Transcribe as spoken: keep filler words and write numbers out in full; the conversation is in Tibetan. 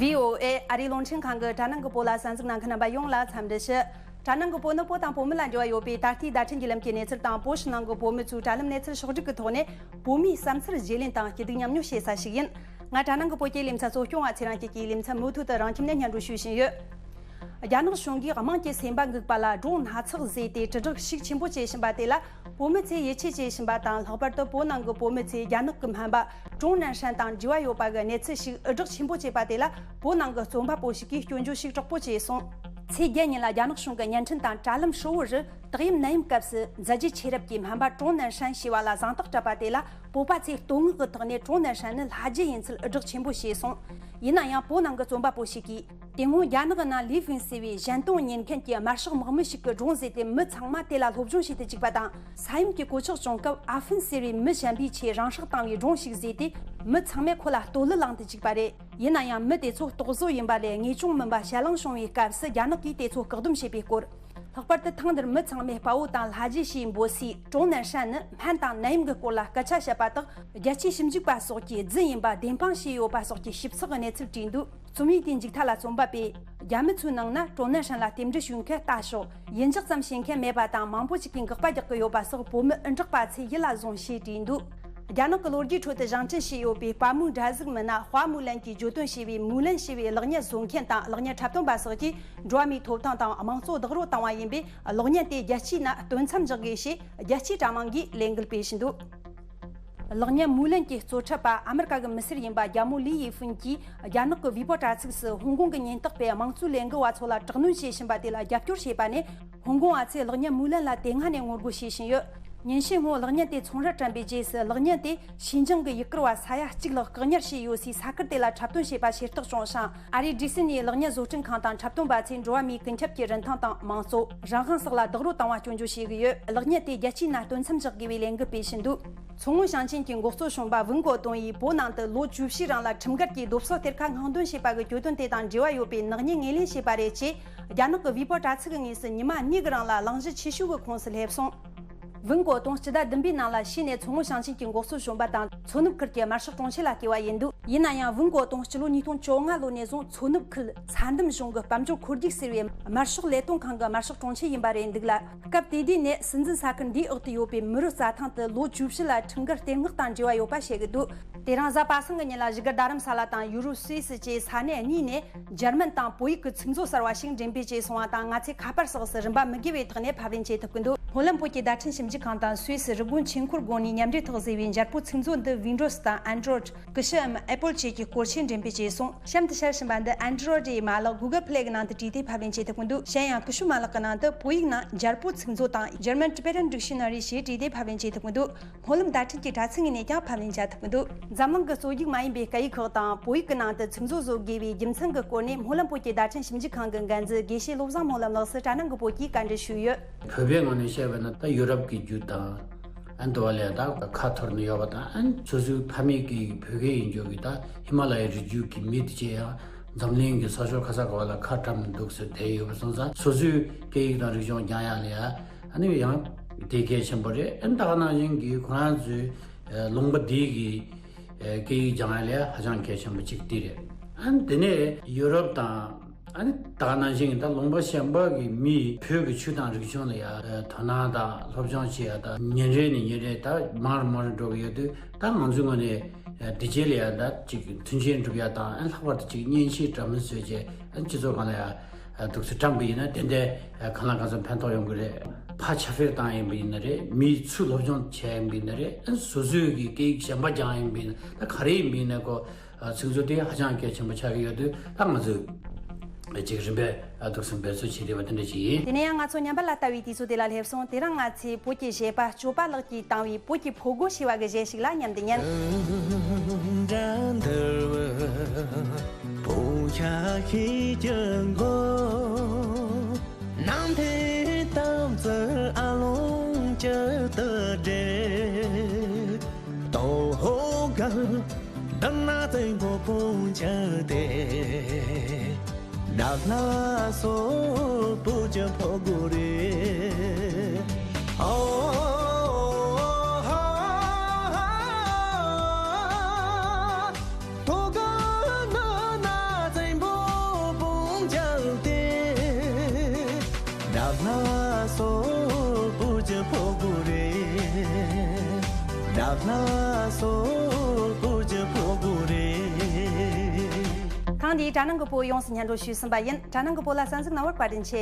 བྷི་ཨོ་ཨེ་ཨ་རིའི་རླུང་འཕྲིན་ཁང་གི་དྲ་ནང་གི་བོད་ལ་གསན་གཟིགས་གནང་མཁན་རྣམ་པ་ཡོངས་ལ་འཚམས་འདྲི་ཞུ། དྲ་ནང་གི་བོད་ནི་བོད་དང་བོད་མི་ལ་འབྲེལ་བ་ཡོད་པའི་ད་ལྟའི་བརྡ་འཕྲིན་གྱི་ལམ་གྱི་གནས་ཚུལ་དང་། བོད་ཕྱི་ནང་གི་བོད་མི་ཚོའི་དྲ་ལམ་གནས་ཚུལ་ཕྱོགས་བསྒྲིགས་ཀྱི་ཐོག་ནས་བོད་མིའི་བསམ་ཚུལ་བརྗེ་ལེན་དང་སྐྱིད་སྡུག་མཉམ་མྱོང་བྱེད་ས་ཞིག་ཡིན། ང་དྲ་ནང་གི་བོད་ཀྱི་ལེ་ཚན་གཙོ་སྐྱོང་བ་ཚེ་རིང་སྐྱིད་ཀྱིས་ལེ་ཚན་མུ་མཐུད་དུ་རང་ཁྱིམ་ནས་སྙན་སྒྲོན་ཞུ་བཞིན་ཡོད། རྒྱ་ནག་གཞུང་གིས་དམངས་ཀྱི་སེམས་པ་འགུག་པ་ལ་ཌྲོན་སྣ་ཚོགས་བཟོས་ཏེ་དྲིལ་བསྒྲགས་ཤུགས་ཆེན་པོ་བྱེད་བཞིན་པ་དེ་ལ་བོད་མི་ཚོས་ཡིད་ཆེས་བྱེད་བཞིན་པ་དང་། ལྷག་པར་དུ་བོད་ནང་གི་བོད་མི་ཚོས་རྒྱ་ནག་གི་སྨན་པ་ཀྲོང་ནན་ཧྲན་དང་འབྲེལ་བ་ཡོད་པ་གི་གནས་ཚུལ་ཞིག་དྲིལ་བསྒྲགས་ཆེན་པོ་བྱས་པ་དེ་ལ་བོད་ནང་གི་རྩོམ་པ་པོ་ཞིག་གིས་སྐྱོན་བརྗོད་ཤུགས་དྲག་པོ་བྱས་སོང་། ཚེས་བརྒྱད་ཉིན་ལ་རྒྱ་ནག་གཞུང་གི་བརྙན་འཕྲིན་དང་དྲ་ལམ་ཧྲིལ་བོ་རུ་དག་ཡིག་ནད་ཡམས་སྐབས་སུ་མཛད་རྗེས་ཆེ་རབས་ཀྱི་སྨན་པ་ཀྲོང་ནན་ཧྲན་ཞེས་པ་ལ་གཟེངས་རྟགས་སྤྲད་པ་དེ་ལ་བོད་པ་ཚོས་བསྟོད་བསྔགས་ཀྱི་ཐོག་ནས་ཀྲོང་ནན་ཧྲན་ནི་ལྷ་རྗེ་ཡིན་ཚུལ་དྲིལ་བསྒྲགས་ཆེན་པོ་བྱས་སོང་། ཡིན་ན་ཡང་བོད་ནང་གི་རྩོམ་པ་པོ་ཞིག་གིས། དེ་སྔོན་རྒྱ་ནག་གི་ནང་ལི་ཧྥིན་ཟེར་བའི་གཞན་སྟོང་ཉེས་མཁན་གྱི་དམར་ཤོག་དམག་མི་ཞིག་གིས་ཌྲོན་བཟོས་ཏེ་མི་ཚང་མ་དེ་ལ་སློབ་སྦྱོང་བྱེད་དུ་བཅུག་པ་དང་། ས་ཡོམ་གྱི་གོད་ཆག་བྱུང་སྐབས་ཨ་ཧྥིན་ཟེར་བའི་མི་གཞན་པའི་ཆེད་རང་སྲོག་བཏང་བའི་ཌྲོན་ཞིག་བཟོས་ཏེ་མི་ཚང་མས་ཁོ་ལ་བསྟོད་གླུ་བླངས་ཏེ་བཅུག་པ་རེད། ཡིན་ན་ཡང་མི་དེ་ཚོ་རྟོག་བཟོ་ཡིན་པ་ལས་ངེས་བྱུང་མིན་པ་དཔྱད་གླེང་བྱུང་བའི་སྐབས་སུ་རྒྱ་ནག་གིས་དེ་ཚོ་བཀག་སྡོམ་བྱས་པའི་སྐོར། ལྷག་པར་དུ་ཐེངས་འདིར་མི་ཚང་མས་དཔའ་བོ་དང་ལྷ་རྗེ་ཞེས་འབོད་སའི་ཀྲོང་ནན་ཧྲན་ནི་སྨན་དང་ནད་ཡམས་ཀྱི་སྐོར་ལ་སྐད་ཆ་བཤད་པ་དག་རྒྱལ་སྤྱིའི་ཞིབ་འཇུག་པ་སོགས་ཀྱིས་རྫུན་ཡིན་པ་བདེན་དཔང་བྱས་ཡོད་པ་སོགས་ཀྱི་ཞིབ་ཚགས་ཀྱི་གནས་ཚུལ་བྲིས་འདུག་རྩོམ་ཡིག་དེའི་མཇུག་མཐའ་ལ་རྩོམ་པ་པས། རྒྱ་མི་ཚོའི་ནང་ན་ཀྲོང་ནན་ཧྲན་ལ་རྟེན་འབྲེལ་ཞུ་མཁན་ལྟ་ཞོག་ཡིན་ཇག་ཙམ་བྱེད་མཁན་མེད་པ་དང་། མང་པོ་ཞིག་གིས་འགག་པ་རྒྱག་གི་ཡོད་པ་སོགས་བོད་མི་ཨི་འབྲོག་པ་ཚོས་ཡིད་ལ་བཟུང་ཞེས་བྲིས་འདུག་རྒྱ་ནག་གི་ལོ་རྒྱུས་ཁྲོད་དུ་བཞེངས་སྐྲུན་བྱས་ཡོད་པའི་དཔའ་མོའི་སྒྲ་གཟུགས་མི་སྣ་ཧྭ་མུའུ་ལན་གྱིས་བརྗོད་དོན་བྱས་པའི་མུའུ་ལན་ཞེས་པའི་གློག་བརྙན་བཟོ་མཁན་དང་གློག་བརྙན་འཁྲབ་སྟོན་པ་སོགས་ཀྱིས་འགྲོ་བ་མིའི་ཐོབ་ཐང་དང་དམངས་གཙོ་བདག་རོགས་བཏང་བ་ཡིན་པས། གློག་བརྙན་དེ་རྒྱལ་སྤྱིའི་ནང་སྟོན་མཚམས་འཇོག་དགོས་ཞེས་རྒྱལ་སྤྱིའི་དྲ་དམངས་ཀྱིས་ལས་འགུལ་སྤེལ་བཞིན་འདུག་གློག་བརྙན་མུའུ་ལན་གྱི་གཙོ་འཁྲབ་པ་ཨ་མི་རི་ཀ་གི་མི་སེར་ཡིན་པ་རྒྱ་མོ་ལི་ཡི་ཧྥུན་གྱིས་རྒྱ་ནག་གི་ཝི་པོ་དྲ་ཚིགས་སུ་ཧོང་ཀོང་གི་ཉེན་རྟོག་པས་དམངས་གཙོའི་ལས་འགུལ་བ་ཚོ་ལ་དྲག་གནོན་བྱེད་བཞིན་པ་དེ་ལ་རྒྱབ་སྐྱོར་བྱས་པ་ནས། ཧོང་ཀོང་བ་ཚོས་གློག་བརྙན་མུའུ་ལན་ལ་དེ་སྔ་ནས་ངོ་རྒོལ་བྱས་བཞིན་ཡོད། ཉིན་ཤས་སྔོན་གློག་བརྙན་དེ་ཚོང་རར་བཀྲམ་པའི་རྗེས་སུ། གློག་བརྙན་དེ་ཞིན་ཅང་གི་ཡུལ་སྐོར་བ་ས་ཡ་གཅིག་ལྷག་བཀག་ཉར་བྱས་ཡོད་སའི་ས་ཁུལ་དེ་ལ་འཁྲབ་སྟོན་བྱས་པ་ཤེས་རྟོགས་བྱུང་ཞིང་། ཨ་རིའི་ཌི་སི་ནས་གློག་བརྙན་བཟོ་སྐྲུན་ཁང་དང་འཁྲབ་སྟོན་པ་ཚོས་འགྲོ་བ་མིའི་ཀུན་ཁྱབ་ཀྱི་རིན་ཐང་དང་། དམངས་གཙོ། རང་དབང་སོགས་ལ་རྡོག་རོལ་བཏང་བ་སྐྱོན་བརྗོད་བྱེད་ཀྱི་ཡོད། གློག་བརྙན་དེ་རྒྱལ་སྤྱིའི་ནང་སྟོན་མཚམས་འཇོག་དགོས་པའི་ལས་འགུལ་སྤེལ་བཞིན་འདུག་མཚོ་སྔོན་ཞིང་ཆེན་གྱི་འགོ་གཙོ་གཞོན་པ་ཝུན་གོ་ཏུང་ཡིས་བོད་ནང་དུ་ལོ་བཅུ་བཞིའི་རིང་ལ་ཁྲིམས་འགལ་གྱིས་རྡོབ་གསོག་གཏེར་ཁ་སྔོག་འདོན་བྱས་པ་གི་གྱོད་དོན་དེ་དང་འབྲེལ་བ་ཡོད་པའི་ནག་ཉེས་ངོས་ལེན་བྱས་པ་རེད་ཅེས། རྒྱ་ནག་གི་ཝི་པོ་དྲ་ཚིགས་ཀྱི་ངོས་སུ་ཉི་མ་གཉིས་ཀྱི་རིང་ལ་གླེང་གཞི་ཆེ་ཤོས་ཀྱི་ཁོངས་སུ་སླེབས་སོང་། ཝུན་གོ་ཏུང་སྤྱི་ཟླ་བདུན་པའི་ནང་ལ་ཕྱིས་ནས་མཚོ་སྔོན་ཞིང་ཆེན་གྱི་འགོ་གཙོ་གཞོན་པ་དང་མཚོ་ནུབ་ཁུལ་གྱི་དམར་ཤོག་དྲུང་ཆེ་ལ་བསྐོས་པ་ཡིན་འདུག་ཡིན་ན་ཡང་ཝུན་གོ་ཏུང་སྤྱི་ལོ་ཉིས་སྟོང་བཅོ་ལྔ་ལོ་ནས་བཟུང་མཚོ་ནུབ་ཁུལ་ཚྭ་འདམ་གཞུང་གི་དཔལ་འབྱོར་འཁོར་རྒྱུག་ཟེར་བའི་དམར་ཤོག་ལས་དོན་ཁང་གི་དམར་ཤོག་དྲུང་ཆེ་ཡིན་པ་རེད་འདུག་ལ། སྐབས་དེ་དུས་ནས་སྲིད་འཛིན་ས་ཁུལ་འདིའི་འོག་ཏུ་ཡོད་པའི་མི་རབས་རྩྭ་ཐང་དུ་ལོ་བཅུ་བཞི་ལ་ཁྲིམས་འགལ་གཏེར་བསྔགས་དང་འབྲེལ་བ་ཡོད་པ་བཤད་ཀྱི་འདུག་དེ་རིང་གཟའ་པ་སངས་ཀྱི་ཉིན་ལ་བཞུགས་སྒར་རྡ་རམ་ས་ལ་དང་ཡུ་རོབ་སུད་སི་བཅས་ས་གནས་གཉིས་ནས་འཇར་མན་དང་བོད་ཡིག་གི་ཚིག་མཛོད་གསར་བ་ཞིག་འགྲེམས་སྤེལ་བྱས་སོང་བ་དང་། ང་ཚོས་ཁ་པར་སོགས་སུ་རིན་པ་མི་དགོས་པའི་ཐོག་ནས་ཕབ་ལེན་བྱེད་ཐུབ་ཀྱི་འདུག་སྨོན་ལམ་བོད་ཀྱི་བརྡ་འཕྲིན་ཞིབ་འཇུག་ཁང་དང་སུད་སི་རི་ཀོན་ཆོས་འཁོར་དགོན་ནས་མཉམ་འབྲེལ་ཐོག་བཟོས་པའི་འཇར་པོ་ཚིག་མཛོད་འདི་ཝིན་ཌོ་སི་དང་ཨན་ཌོ་རོ་ཌི། ཀུ་ཤུ་འམ་ཨེ་པོལ་བཅས་ཀྱི་སྐོར་ཆས་འགྲེམས་སྤེལ་བྱས་སོང་། གཤམ་དུ་བཤད་བཞིན་པ་འདི་ཨན་ཌོ་རོ་ཌི་ཡི་མ་ལག་གུ་གལ་པི་ལེ་གི་ནང་དུ་བྲིས་ཏེ་ཕབ་ལེན་བྱེད་ཐུབ་ཀྱི་འདུག་གཞན་ཡང་ཀུ་ཤུ་མ་ལག་གི་ནང་དུ་བོད་ཡིག་ནང་འཇར་པོ་ཚིག་མཛོད་དང་German Tibetan Dictionary ཞེས་བྲིས་ཏེ་ཕབ་ལེན་བྱེད་ཐུབ་ཀྱི་འདུག་སྨོན་ལམ་བརྡ་འཕྲིན་གྱི་དྲ་ཚིགས་ངོས་ནས་ཀྱང་ཕབ་ལེན་བྱ་ཐུབ་ཀྱི་འདུག་འཛམ་གླིང་གི་གཙོ་རྒྱུགས་མ་ཡིན་པའི་སྐད་ཡིག་ཁག་དང་བོད་ཡིག་གི་ནང་དུ་ཚིག་མཛོད་བཟོ་དགོས་པའི་རྒྱུ་མཚན་གྱི་སྐོར་ནས་སྨོན་ལམ་བོད་ཀྱི་བརྡ་འཕྲིན་ཞིབ་འཇུག་ཁང་གི་འགན་འཛིན་དགེ་བཤེས་བློ་བཟང་སྨོན་ལམ་ལགས་སུ་དྲ་ནང་གི་བོད་ཀྱིས་བཀའ་འདྲི་ཞུས་ཡོད། བོད་པའི་ངོས་ནས་བཤད་པ་ན་ད་ཡུ་རོབ་ཀྱི་རྒྱུད་དང་། ཨ་ནི་དུ་བ་ལས་ད་ཁ་འཐོར་ནས་ཡོད་པ་དང་། ཨ་ནི་སོ་སོའི་ཕ་མེས་ཀྱི་བོད་སྐད་ཡིན་རྒྱུ་གི་ད་ཧི་མ་ལ་ཡའི་རི་རྒྱུད་ཀྱི་མི་དེ་ཅེས་ཡང་འཛམ་གླིང་གི་ས་ཕྱོགས་ག་ས་ག་བ་ལ་ཁ་བཀྲམ་འདུག་ཟེར་བསྡད་ཡོད་པ་སོང་ཙང་། སོ་སོའི་སྐད་ཡིག་དང་རིག་གཞུང་སྦྱང་ཡག་ལ་ཡ་ཨ་ནི་ཡང་དེ་གལ་ཆེན་པོ་རེད། ཨ་ནི་ད་ག་ནང་བཞིན་གྱི་ཁོ་རང་ཚོའི་ལུང་པ་འདི་གི་སྐད་ཡིག་སྦྱང་ཡག་ལ་ཡ་ཧ་ཅང་གལ་ཆེན་པོ་གཅིག་འདི་རེད། ཨ་ནི་དེ་ནས་ཡུ་རོབ་དང་། ཨ་ནི་ད་ག་ནང་བཞིན་ད་ལུང་པ་གཞན་པ་གི་མིས་བོད་ཀྱི་ཆོས་དང་རིག་གཞུང་ལ་ཡ་དོ་སྣང་དང་སློབ་སྦྱོང་བྱེད་ཡ་དང་ཉིན་རེ་ནས་ཉིན་རེ་ད་མང་རུ་མང་རུ་འགྲོ་གི་ཡོད་དུས། ད་ང་ཚོའི་ངོས་ནས་དེ་རྗེས་ལ་ཡ་ད་ཅིག་མཐུན་རྐྱེན་སྒྲུབ་ཡ་དང་། ཨ་ནི་ལྷག་པར་དུ་ཅིག་མཉེན་ཆས་འདྲ་མིན་བཟོས་བྱས། ཨ་ནི་སྤྱི་ཚོགས་སྒང་ལ་ཡ་འདུག་སེ་བཀྲམ་པ་ཡིན་ན་ཏན་ཏན་གང་ལ་གང་འཚམ་ཕན་ཐོགས་ཡོང་གི་རེད། ཕར་ཆ་ཕེར་བཏང་ཡིན་པ་ཡིན་ན་རེད། མིའི་ཚུལ་སློབ་སྦྱོང་བྱས་ཡིན་པ་ཡིན་ན་རེད། ཨ་ནི་སོ་སོའི་གི་སྐད་ཡིག་གཞན་པ་སྦྱངས་ཡིན་པ་ཡིན་ན། ད་ག་རེ་ཡིན་པ་ཡིན་ན་ཁོ། ཚིག་མཛོད་དེ་ཧ་ཅང་གལ་ཆེན་པོ་ཆགས་ཀྱི་ཡོད་དུས། ད་ང་ཚོས་ཅིག་རིམ་པས་འདུག་སེ་འབད་རྩོལ་བྱེད་བསྡད་པ་དེ་འདྲ་ཞིག་ཡིན། དེ་ནས་ཡང་ང་ཚོ་ཉམས་པ་ལ་ལྟ་བའི་དུས་ཚོད་དེ་ལ་སླེབས་སོང་། དེ་རིང་ང་ཚོས་བོད་ཀྱི་གཞས་པ་སྐྱོབ་པ་ལགས་ཀྱིས་བཏང་བའི་བོད་ཀྱི་ཕོ་རྒོད་ཞེས་པ་གི་གཞས་ཤིག་ལ་མཉམ་དུ་ཉན། ལྷ་སོ་བུ་ཇི་ཕོ་གུ་རེ། ལྷ་སོ་བུ་ཇི་ཕོ་གུ་རེ། ཐེངས་འདིའི་དྲ་ནང་གི་བོད་ཡོངས་སུ་སྙན་སྒྲོན་ཞུས་ཟིན་པ་ཡིན། དྲ་ནང་གི་བོད་ལ་གསན་གཟིགས་གནང་བར་བཀའ་དྲིན་ཆེ།